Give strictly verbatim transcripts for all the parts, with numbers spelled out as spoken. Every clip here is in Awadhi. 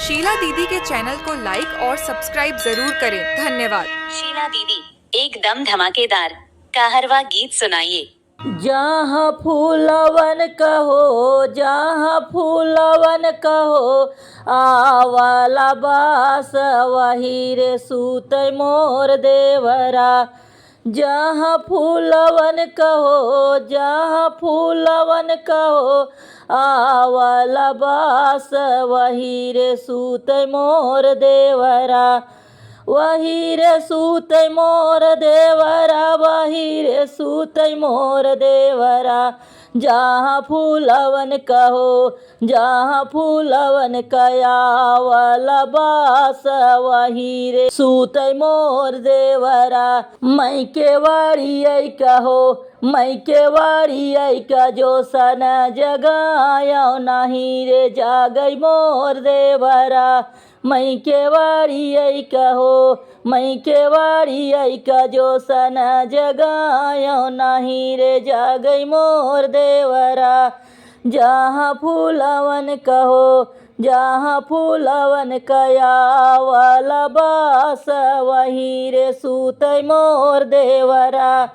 शीला दीदी के चैनल को लाइक और सब्सक्राइब जरूर करें। धन्यवाद। शीला दीदी, एकदम धमाकेदार कहरवा गीत सुनाइए। जहाँ फूलवन कहो, जहाँ फूलवन कहो, आवला बास वही रे सूतै मोर देवरा। जहाँ फूलवन कहो, जहाँ फूलवन कहो, आवला बास वही रे सूतै मोर देवरा। वही रे सूतै मोर देवरा, वही रे सूतै मोर देवरा। जहाँ फूलवन कहो, जहाँ फूलवन कयावल बास, वही रे सूतै मोर देवरा। मैं के वाड़ी आई कहो, मैं के वाड़ी आई का जोसन जगायो, नहीं रे जागै मोर देवरा। मैं के वाड़ी आई कहो, मैं के वाड़ी आई का जोसन जगायो, नहीं रे जागै मोर देवरा। जहाँ फूलवन कहो, जहाँ फूलवन कयावल बास, वही रे सूतै मोर देवरा।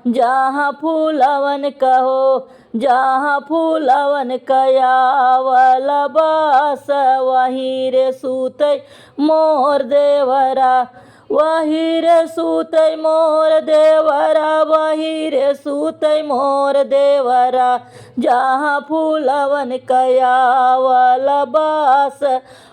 जहाँ फूलवन कहो, जहाँ फूलवन कयावल बास, वही रे सूतै मोर देवरा। वही रे सूतै मोर देवरा, वही रे सूतै मोर देवरा। जहाँ फूलवन कयावल बास,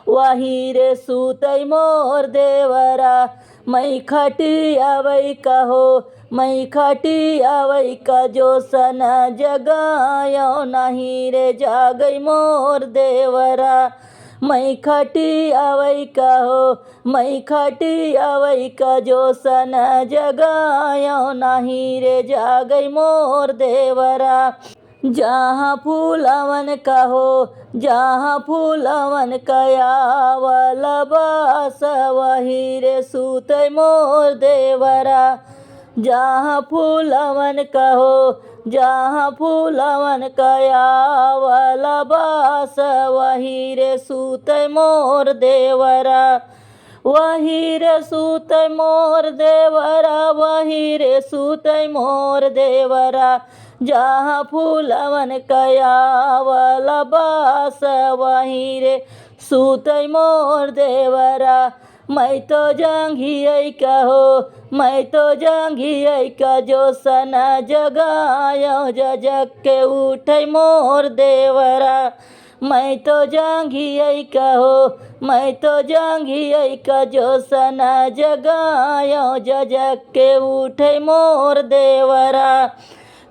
वही रे सूतै मोर देवरा। मैं खटियावै कहो, मैं खटियावै का जोसन जगायो, नहीं रे जागै मोर देवरा। मैं खटियावै कहो, मैं खटियावै का जोसन जगायो, नहीं रे जागै मोर देवरा। जहाँ फूलवन कहो, जहाँ फूलवन कयावल बास, वही रे सूतै मोर देवरा। जहाँ फूलवन कहो, जहाँ फूलवन कयावल बास, वही रे सूतै मोर देवरा। वही रे सूतै मोर देवरा, वही रे सूतै मोर देवरा। जहाँ फूलवन कयावल बास, वही रे सूतै मोर देवरा। मैं तो जांघियै कहो, मैं तो जांघियै का जोसन जगायो, जजक के उठै मोर देवरा। मैं तो जांघियै कहो, मैं तो जांघियै का जोसन जगायो, जजक के उठै मोर देवरा।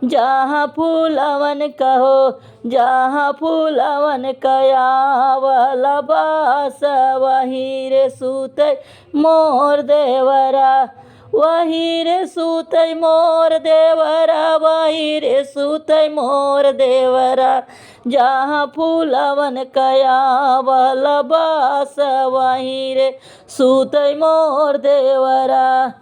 जहाँ फूलवन कहो, जहाँ फूलवन कयावल बास, वही रे सूतै मोर देवरा। वही रे सूतै मोर देवरा, वही रे सूतै मोर देवरा। जहाँ फूलवन कयावल बास, वही रे सूतै मोर देवरा।